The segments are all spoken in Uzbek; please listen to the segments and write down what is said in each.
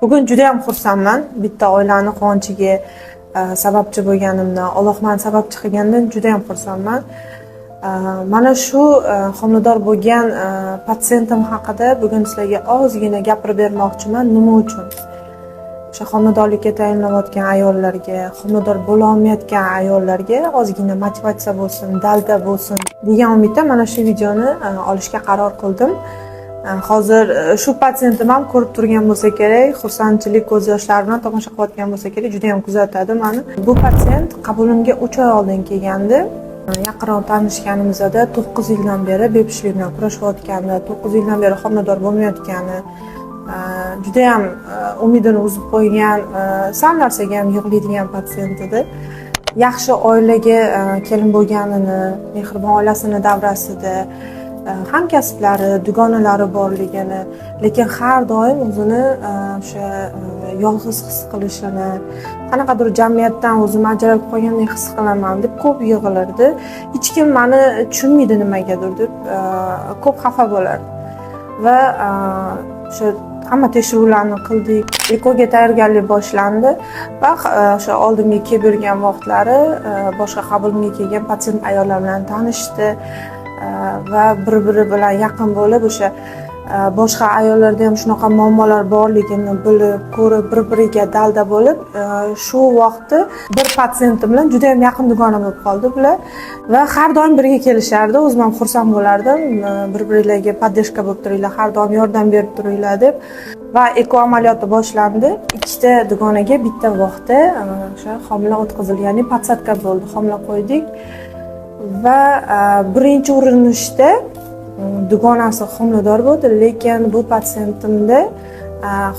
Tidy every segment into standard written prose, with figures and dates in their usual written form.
Bugun juda ham xursandman. Bitta oilani quvonchiga sababchi bo'lganimdan, Alloh meni sababchi qilganidan juda ham xursandman. Mana shu homilador bo'lgan patsientim haqida bugun sizlarga ozgina gapirib bermoqchiman. Nima uchun? O'sha homiladorlikka tayinlanayotgan ayollarga, homilador bo'la olmayotgan ayollarga ozgina motivatsiya bo'lsin, dalda bo'lsin degan umidda mana shu videoni olishga qaror qildim. Hozir shu patsientim ham ko'rib turgan bo'lsa kerak, xursandchilik ko'z yoshlari bilan tomosha qilayotgan bo'lsa kerak, juda ham kuzatadi mani. Bu patsient qabulimga 3 oy oldin kelgandi. Yaqinroq tanishganimizda 9 yildan beri bepushtlik bilan kurashayotgandi, 9 yildan beri homilador bo'lmayotgani, judayam umidini uzib qo'ygan, sal narsaga ham yig'laydigan patsient edi. Yaxshi oilaga kelin bo'lganini, mehribon oilasini davrasida hamkasblari, dugonalari borligini, lekin har doim o'zini o'sha yolg'iz his qilishini, qanaqadir jamiyatdan o'zimni ajralib qolgandek his qilaman deb ko'p yig'ilirdi. Hech kim mani tushunmaydi nimagadir deb ko'p xafa bo'lardi. Va o'sha hamma tekshiruvlarni qildik, ekoga tayyorgarlik boshlandi va o'sha oldimga kelib yurgan vaqtlari boshqa qabulimga kelgan patsient ayollar bilan tanishdi va bir-biri bilan yaqin bo'lib, o'sha boshqa ayollarda ham shunaqa muammolar borligini bilib, ko'rib, bir-biriga dalda bo'lib, shu vaqtda bir patsientim bilan juda ham yaqin dugona bo'lib qoldi bular va har doim birga kelishardi. O'zim ham xursand bo'lardim, bir-biringlarga поддержка bo'lib turinglar, har doim yordam berib turinglar deb. Va eko amaliyoti boshlandi. Ikkita dugonaga bitta vaqtda o'sha homila o'tkazildi, ya'ni подсадка bo'ldi, homila qo'ydik. Va birinchi urinishda dugonasi homilador bo'ldi, lekin bu patsientimda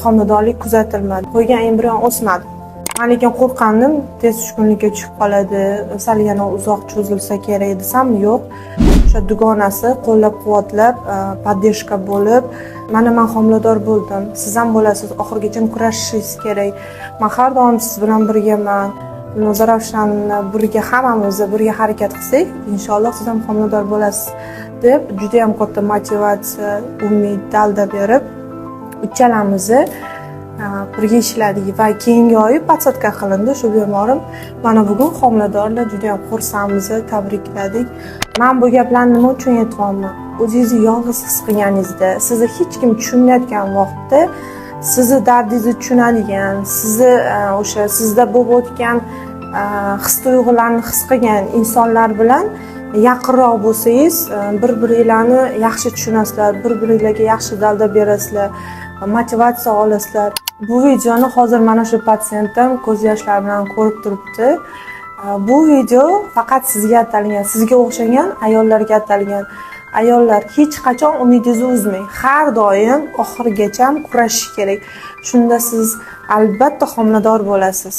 homiladorlik kuzatilmadi. Qo'ygan embrion o'smadi. Men lekin qo'rqqandim, tez tushkunlikka tushib qoladi, sal yana uzoq cho'zilsa kerak desam, yo'q. O'sha dugonasi qo'llab-quvvatlab, поддержка bo'lib, mana men homilador bo'ldim, siz ham bo'lasiz, oxirigacha kurashishingiz kerak. Men har doim siz bilan birgaman. Zarafshanni birga, hammamiz birga harakat qilsak, inshaalloh siz ham homilador bo'lasiz deb juda ham katta motivatsiya, umid, dalda berib, uchalamizni birga ishladik va keyingi oyi подсадка qilindi shu bemorim. Mana bugun homiladorlar, juda ham xursandmiz, tabrikladik. Men bu gaplarni nima uchun aytyapman? O'zingizni yolg'iz his qilganingizda, sizni hech kim tushunmayotgan vaqtda sizni dardingizni tushunadigan, sizni o'sha sizda bo'lib o'tgan his tuyg'ularni his qilgan insonlar bilan yaqinroq bo'lsangiz, bir-biringlarni yaxshi tushunasizlar, bir-biringlarga yaxshi dalda berasizlar, motivatsiya olasizlar. Bu videoni hozir mana shu patsientim ko'z yoshlari bilan ko'rib turibdi. Bu video faqat sizga atalgan, sizga o'xshagan ayollarga atalgan. Ayollar, hech qachon umidingizni uzmang. Har doim oxirigacha kurashish kerak. Shunda siz albatta homilador bo'lasiz.